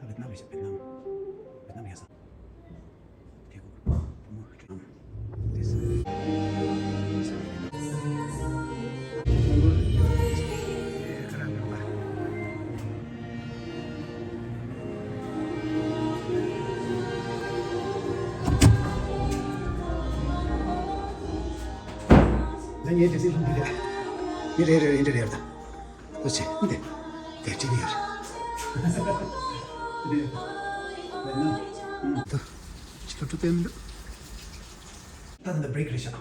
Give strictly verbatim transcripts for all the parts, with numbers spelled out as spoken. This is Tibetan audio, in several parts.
ད་ཝེ་ཏི་ནམ་རེད་ཤག་ཝེ་ཏི་ནམ། ཝེ་ཏི་ནམ་རེད་ཤག་ཐེ་གུ་བུ་མོ་ཁྲི་ནམ་དེ་སི། ད་ངའི་དེ་སི་ལྷུང་གི་རེད། ཡིན་རེད་རེད་ཡིན་རེད་རེད་ད། ལྟོས་ཆེ་འདི། དེ་བྲིས་ནས་ཡོད་རེད། ད་ཅི་ཐུབ་ཐུབ་བསྟན་མི་འདུག་ད་ད་ལྟ་བྷི་རེག་རེད་ཤག་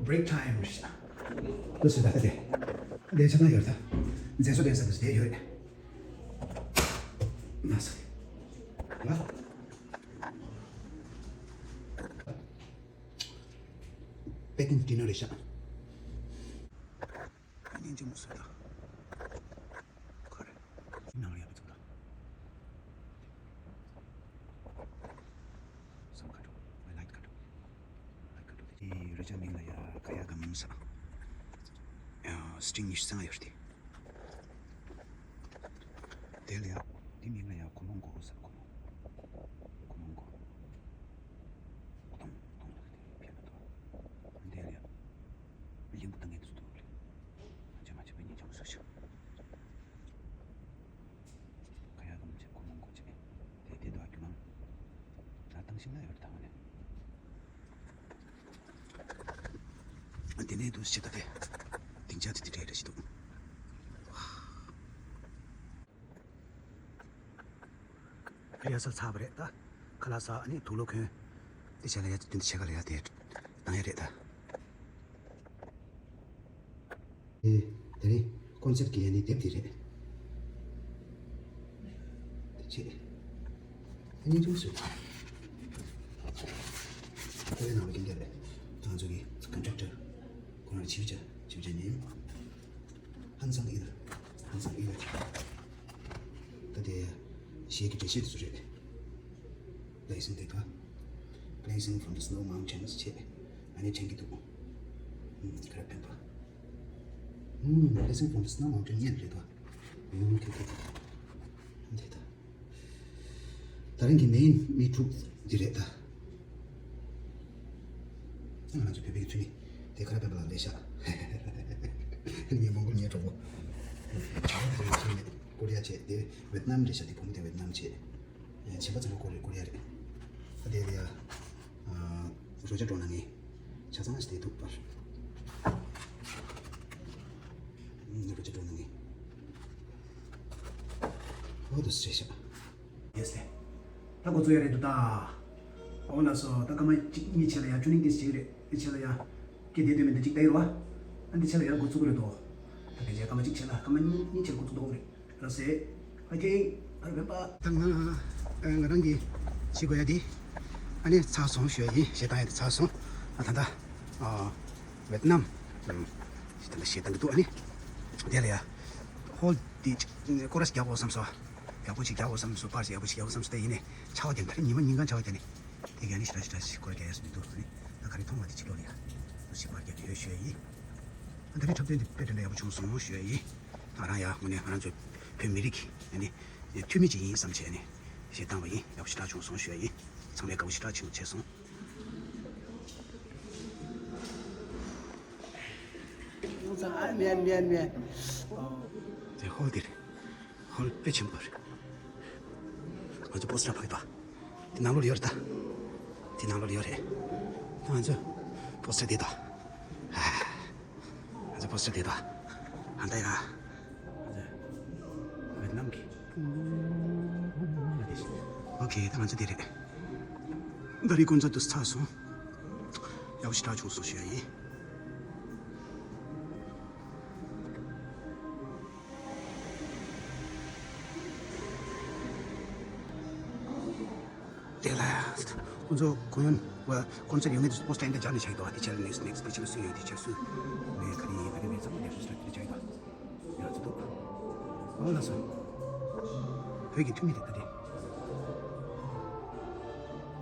བྷི་རེག་ཊའིམ་རེད་ཤག་ལྟོས་ཆེ་ད་ལྟ་དེ། དེ་ཆ་ཚང་ཡོད་རེད་ད། མཛེས་བཟོ་དེ་ས་དེ་ཡོད་རེད། ན་ས། ལ། པེ་ཀིང་ཌི་ནར་རེད་ཤག་སྙིང་རྗེ་མོ་བཟོས་ད། ཁོ་རེ། ནང་ལ་ཡག་པོ་བཙུགས་ད། སམ་ཁ་དྲུག་ལའིཊ་ཁ་དྲུག་ལའིཊ་ཁ་དྲུག་དེ་རུ་ཅན་མིང་ལ་ཡ་ཁ་ཡ་གམ་ས། ཡ་སི་ཊིང་ཉི་ཤུ་རྩ་ལྔ་ཡོད་རེད་དེ། དེ་ལ་ཡ་དེ་མིང་ལ་ཡ་གོ་མོང་གོ་ས་གོ་མོང་གོ་མོང་གོ། གོ་མོང་གོ་ལ་དེ་ཕྱེ་ན་ཐོ། དེ་ལ་ཡ་གླིང་བུ་བཏང་ངེས་དུ་འདུག་ལེ། ང་ཅག་ང་ཅག་པའི་ཉིན་ཅང་སུ་ཞིག་ཁ་ཡ་གམ་ཅེ་གོ་མོང་གོ་ཅེ། དེ་དེ་དོ་ཨ་ཀྱུ་མང་། ད་དང་ཤིང་ན་ཡོད་དང་ནས། དེ་ནས་དུ་ཞིག་ད་དེ། དིང་ཆ་དེ་དེ་རེད་རེད་ཞིག་འདུག་ཡ་ས་ཚ་བ་རེད་ད། ཁ་ལག་ས་ཨ་ནི་དུག་ལོག་གོན། དེ་བྱས་ལ་ཡ་དེ་དུས་འདི་བྱེད་ག་ལ་ཡ་དེ། བཏང་ཡ་རེད་ད། ཨེ། དེ་རིང་ཀོན་སེབ་ཀྱི་ཡ་ནི་དེབ་དེ་རེད། དེ་ཆེ། ཨ་ནི་ཅུང་ཟད། ཁོ་རའི་ནང་ལ་རྒན་རྒྱ་རེད། ང་ཚོ་གི་ཀོན་ཊྲེག་ཊར། ཁོ་རང་ཆིབས་བྱ་ཆིབས་བྱ་ཉན། ཧན་སང་ཨི་ལ། ཧན་སང་ཨི་ལ། ད་དེ་གཞས་ཀྱི་འགྲེལ་བཤད་དེ་ཚོ་རེད། Blazing the car. Blazing from the snow mountains ཆེ། ཨ་ནི་དྲན་གྱི་འདུག་ཨུམ། ག་རེ་ཕན་པ། ཨུམ། Blessing from the Snow Mountain ཉན་རེད་དོ། ཨུམ། དེ་དེ་དེ། འདི་ད། ད་རིང་གི་main མི་དྲུག་འདི་རེད་ད། ང་ཚོ་བོད་པའི་ཚུལ་ནི་དེ་ག་རེ་ཕན་པ་ལ་ལས་ཤག་ངས་མོང་གོལ་ཉན་གྲོགས་པོ། ཇ་བོ་དེ་རིང་ཁྱེར་མེད། ཀོ་རི་ཡ་བྱས། དེ་ཝེད་ནམ་རེད་ཤག་དེ་བུ་མོ་དེ་ཝེད་ནམ་བྱས། བྱས་པ་ཚང་མ་ཀོ་རི་ཀོ་རི་ཡ་རེད། ཨ་དེ་ལ་ཡ། རོ་ཇ་འགྲོ་ན་ངས། ཆ་ཚང་ཞིག་དེ་འདུག་པར། རོ་ཇ་འགྲོ་ན་ངས། ཨོ་དུ་སྲེ་ཤ། ཡེས་ལེ། ད་འགོ་ཚུགས་ཡ་རེད་འདུག་ད། ཨོ་ལགས་སོ། ད་སྐར་མ་གཅིག་གཉིས་ཆེ་ལ་ཡ་ཆུ་ནིང་ཏིས་ཅིག་རེད། ཨེ་ཆེ་ལ་ཡ། སྐད་དེ་དོན་མེད་འདི་གཅིག་ད་ཡོད་རེད་བ། ཨ་འདི་ཆེ་ལ་ཡ་འགོ་ཚུགས་གི་རེད་དོ། ད་ཕལ་ཆེར་སྐར་མ་གཅིག་ཆེ་ལ་སྐར་མ་གཉིས་གཉིས་ཆེར་འགོ་ཚུགས་འདུག་རེད། ལགས་སེ། ཨ་ཁེ། ཨ་རེ་བན་པ། ད་ང་ང་རང་གིས་བྱེད་དགོས་ཡ་དེ། ཨ་ནི་ཚར་སོང་ཞུ་ཡ་ཡིན། གཞས་བཏང་ཡ་དེ་ཚར་སོང་། ཨ་ད་ལྟ། ཨ། ཝེད་ནམ། ཨམ། ད་ལྟ་གཞས་བཏང་གི་འདུག་ཨ་ནི། དེ་ལ་ཡ། ཧོལ་དེ་ཅིག་ཀོ་ར་སི་རྒྱག་དགོས་བསམ་སོང་། ཡག་པོ་ཞིག་རྒྱག་དགོས་བསམ་སོང་། པར་ཞིག་ཡག་པོ་ཞིག་རྒྱག་དགོས་བསམ་སོང་། དེ་ཡིན་ནས་ཆར་པ་རྒྱབ། ད་རེས་ཉི་མ་ཉིན་གང་ཆར་པ་རྒྱབ་ནས། དེ་ག་ནི་ཞེ་དྲག་ཞེ་དྲག་ཞིག་ཀོ་ར་རྒྱག་ཡ་སུ་མི་འདུག་ཨ་ནི། ད་ག་རེ་མཐོང་བ་དེ་ཅིག་ལོ་ལ་ཡ། ཞིག་པར་རྒྱག་གི་ཡོད་ཞུ་ཡ་ཡིན། ཨ་ད་རེས་འཁྲབ་སྟོན་དེ་དཔེ་དྲན་པ་ཡག་པོ་བྱུང་སོང་ཞུ་ཡ་ཡིན། ང་རང་ཡ་དངོས་གནས་ང་རང་ཚོ་བོད་མི་རིགས་ཀྱི་ཨ་ནི་འཐུས་མི་ཅིག་ཡིན་བསམ་བྱས་ནས་གཞས་བཏང་བ་ཡིན། ཡག་པོ་ཞེ་དྲག་བྱུང་སོང་ཞུ་ཡ་ཡིན། ཚང་མས་དགའ་པོ་ཞེ་དྲག་བྱུང་བྱས་སོང་། དེ་ཧོལ་དེ་རེད། ཧོལ་དཔེ་ཆེན་པོ་རེད། ང་ཚོ་པོ་སི་ཊར་ཕབ་ཡོད་པ། དེ་ནང་ལོགས་ལ་ཡོད་རེད་ད། དེ་ནང་ལོགས་ལ་ཡོད་རེད། ད་ང་ཚོ་པོ་སི་ཊར་དེ་ད། ང་ཚོ་པོ་སི་ཊར་དེ་ད། ཨ་ད་ཡ། ང་ཚོ་ཝེད་ནམ་གི། ཨོ་ཁེ། ད་ང་ཚོ་དེ་རེད། ད་རེས་ཀོན་སར་དུ་ཚར་སོང་། ཡག་པོ་ཞེ་དྲག་བྱུང་སོང་ཞུ་ཡ་ཡིན། དེ་ལ་ཁོང་ཚོ་གུ་ཡོན་བ་ཀོན་སར་ཡོང་མཁན་དེ་པོ་སི་ཊར་འདི་སྦྱར་ནས་བཞག་འདུག་དེ་ཕྱིར་ནེག་སི་ཊི་ནེག་སི་ཊི་དེ་ཕྱིར་སུ་ཡོད། དེ་ཕྱིར་སུ་ནས་ག་རེ་ཡིན་ག་རེ་མེད་ཚང་མ་ལེགས་སུ་ཞིག་དེ་བྱས་འདུག་ཡག་ཚོ་འདུག་ཨོ་ལགས་སོ། བོད་ཀྱི་འཐུས་མི་རེད་ད་དེ།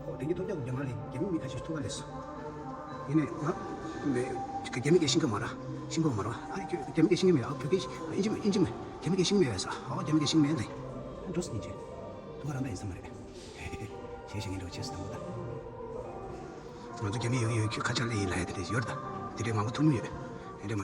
ཨོ་དེང་གི་ཐོབ་རྒྱག་རྒྱ་གར་ལ་རྒྱ་མི་མི་ཁ་ཤས་ཐུག་ག་ལས་སོང་། ཡིན་ནས་ང་རྒྱ་མི་སྐད་ཤེས་ཀྱི་མ་རེད། ཤེས་ཀྱི་མ་རེད། ཨ་རྒྱ་མི་སྐད་ཤེས་ཀྱི་མེད། ཨ་བོད་སྐད་ཨིན་ཇི་མེད། ཨིན་ཇི་མེད། རྒྱ་མི་སྐད་ཤེས་ཀྱི་མེད་པས་སོ། ཨོ་རྒྱ་མི་སྐད་ཤེས་ཀྱི་མེད་ནས། འགྲོ་སྲིད་ཉིན་བྱེད། དུ་ག་རང་ད་ཡིན་ས་མ་རེད། ཞེས་བཤད་མཁན་འདྲ་བོ་བྱས་སོང་དང་པོ་ད། ང་ཚོ་རྒྱ་མི་ཡོད་ཡོད་ཁྱོད་ཁ་ཆག་ལེ་ཡིན་ལ་ཡ་དེ་འདྲ་ཡོད་ད། དེ་འདྲའི་མང་པོ་ཐུག་མྱོང་ཡོད། དེ་འདྲ་མ།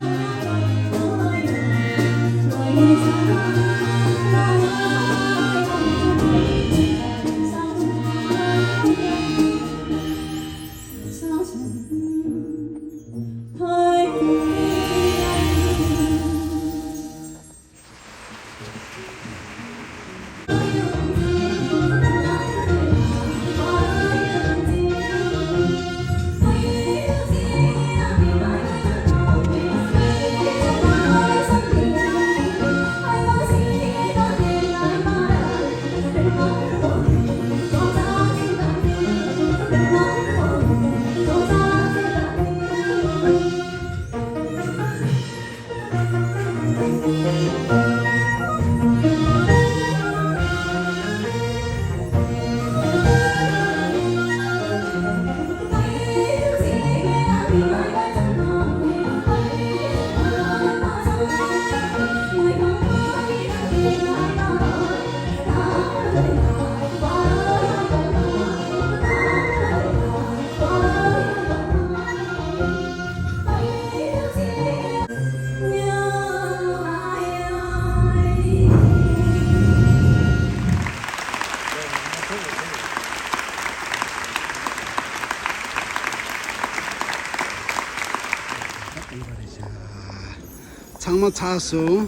ཚང་མ་ཚར་སོང་།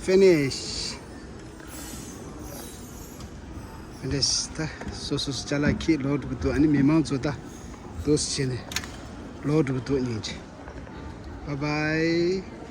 Finish. Finish. ད་སོ་སོ་སོ་ཅ་ལག་ཁྱེར་ལོག་འགྲོ་གི་འདུག་ཨ་ནི་མི་མང་ཚོ་ད་འདུག་སེ་བྱས་ནས་ལོག་འགྲོ་གི་འདུག་སྙིང་རྗེ། Bye bye.